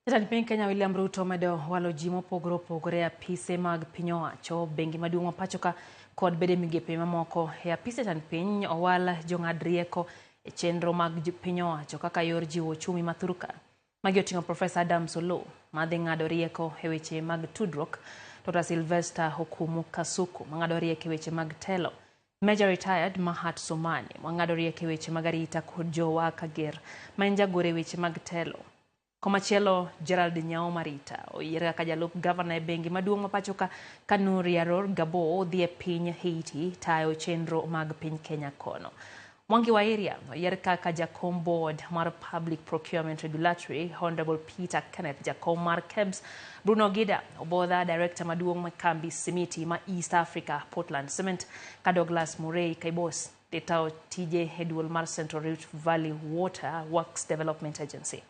Jatend piny Kenya William Ruto omedo walo ji mopogore opogore e apise mag piny owacho, bengi maduong' ma pachoka kod bede migepe mamoko. E apise jatend piny owal jong'ad rieko e chenro mag piny owacho kaka yor jiwo ochumi ma thurka. Magi oting'o Profesa Adams Oloo madhi ng'ado rieko e weche mag tudruok, Dr. Sylvester Okumu Kasuku mang'ado rieko e weche mag telo, Major Retired Mahat Somani mang'ado rieko e weche mag arita kod Jowa Kager ma en jagoro e weche mag telo. Komachielo, Gerald Nyaoma Rita oyier kaka jalup gavana e bengi maduong' ma pachoka ka Nuri Aror Gabo dhi e piny Haiti tayo chenro mag piny Kenya kono. Mwangi wa Iria oyier kaka jakom board mar Public Procurement Regulatory, Honorable Peter Kenneth jakom mar KEBS, Bruno Gida Obodha director maduong' ma kambi simiti ma East Africa Portland Cement ka Douglas Murray Kaibos dhi tayo tije e duol mar Central Rift Valley Water Works Development Agency.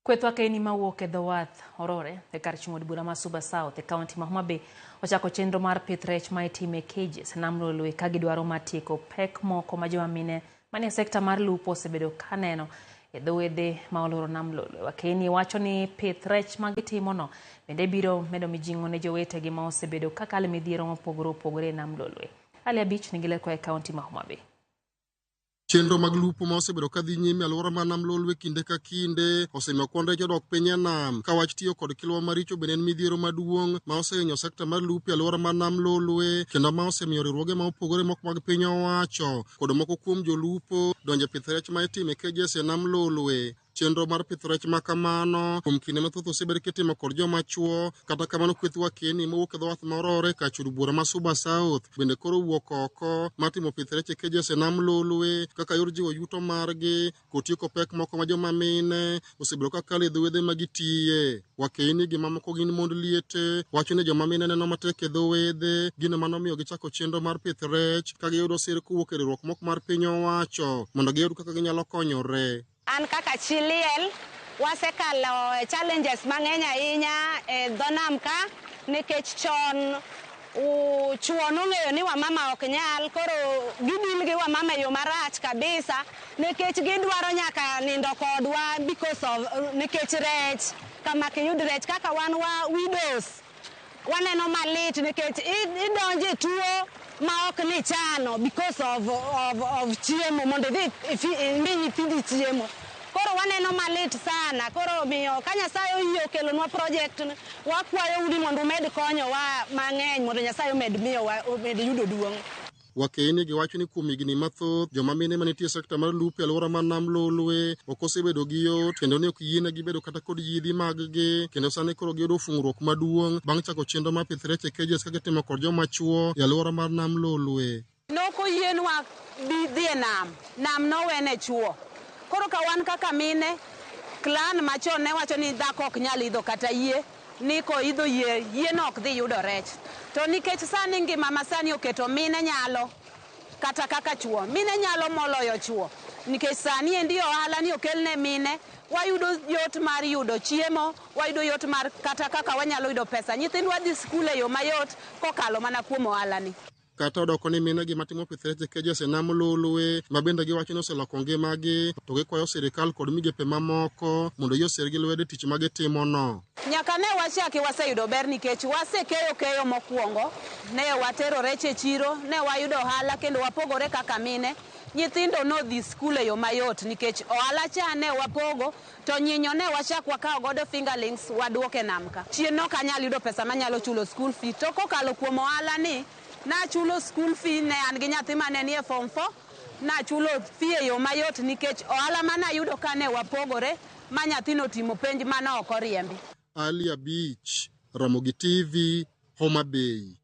Kweth wakeni mawuok e dho wath Orore e kar chung' od bura ma Suba South e kaunti ma Homa Bay ochako chenro mar pith rech ma itime e cages e nam Lolwe ka gidwaro mar tieko pek moko ma joma mine manie sekta mar lupo osebedo ka neno e dho wedhe ma oloro nam Lolwe. Wakeni wacho ni pith rech ma gitimono bende biro medo mijing'o ne jowetegi ma osebedo ka kalo e midhiero mopogore opogore e nam Lolwe. Ali Abich nigi ler koa e kaunti ma Homa Bay. Chenro mag lupo ma osebedo ka dhi nyime e alwora mar nam Lolwe kinde ka kinde osemiyo kwan rech odok piny e nam, ka wach tiyo kod kilwa maricho bende en midhiero maduong' ma osehinyo sekta mar lupo e alwora mar nam Lolwe, kendo ma osemiyo riwruoge ma opogore moko mag piny owacho kod moko kuom jolupo donjo e pith rech ma itimo e cages e nam Lolwe. Chenro mar pith rech ma kamano kuom kinde mathoth osebed kitimo kod joma chuo. Kata kamano, kweth wakeni mowuok e dho wath ma Orore kach od bura ma Suba South bende koro owuok oko mar timo pith rech e cages e nam Lolwe kaka yor jiwo yuto margi kod tieko pek moko ma joma mine osebedo ka kalo e dho wedhe ma gitiye. Wakeni gi mamoko gin mond liete wacho ni joma mine neno matek e dho wedhe, gino mane omiyo gichako chenro mar pith rech ka giyudo sir kowuok e riwruok moko mar piny owacho mondo giyud kaka ginyalo konyore. An kaka chi liel, wasekalo e challenges mang'eny ahinya e dho nam ka nikech chon chuo nong'eyo ni wamama ok nyal, koro gidil gi wamama e yo marach kabisa nikech gidwaro nyaka nindo kodwa because of nikech rech kama kiyud rech kaka wan wa widows waneno malit nikech idonjo e tuo ma ok nichano because of chiemo mondo idhi imi nyithindi chiemo. Koro waneno malit sana. Koro omiyo ka Nyasaye oyie okelonwa project ni, wakwayou ni mondo umed konyowa mang'eny mondo Nyasaye omed miyowa omed yudo duong'. Wakeyni gi wacho ni kuom higni mathoth, joma mine manitie e sekta mar lupo e alwora mar nam Lolwe ok osebedo gi yot kendo ne ok yienegi bedo kata kod yiedhi maggi, kendo sani koro giyudo fung'ruok maduong' bang' chako chenro mar pith rech e cages ka gitimo kod joma chuo e alwora mar nam Lolwe. Nok oyienwa dhi e nam, nam nowene chuo. Koro ka wan kaka mine, clan machon ne wacho ni dhako ok nyal idho kata yie, ni koidho yie, yieno ok dhi yudo rech. To nikech sani ngima masani oketo mine nyalo kata kaka chuo, mine nyalo moloyo chuo. Nikech sani endi ohala ni okel ne mine, wayudo yot mar yudo chiemo, wayudo yot mar kata kaka wanyalo yudo pesa. Nyithindwa dhi skul e yo mayot kokalo mana kuom ohala ni. Kata odoko ni mine gi matimo pith rech e cages e nam Lolwe ma bende giwacho ni oseloko ngimagi, to gikwayo sirikal kod migepe mamoko mondo oyie osergi lwedo e tich ma gitimono. Nyaka ne wachaki waseyudo ber nikech wasekeyo keyo mokwongo, ne watero rech e chiro, ne wayudo ohala kendo wapogore kaka mine. Nyithindo nodhi skul e yo mayot nikech ohala cha ne wapogo to nyinyo ne wachak wakawo godo fingerlings waduoko e nam ka. Chien ne ok anyal yudo pesa manyalo chulo school fee to kokalo kuom ohala ni nachulo school fee, ne an gi nyathi mane nie form 4, nachulo fee e yo mayot nikech ohala mane ayudo ka ne wapogore ma nyathino otimo penj mane ok oriembi. Ali Abich, Ramogi TV, Homa Bay.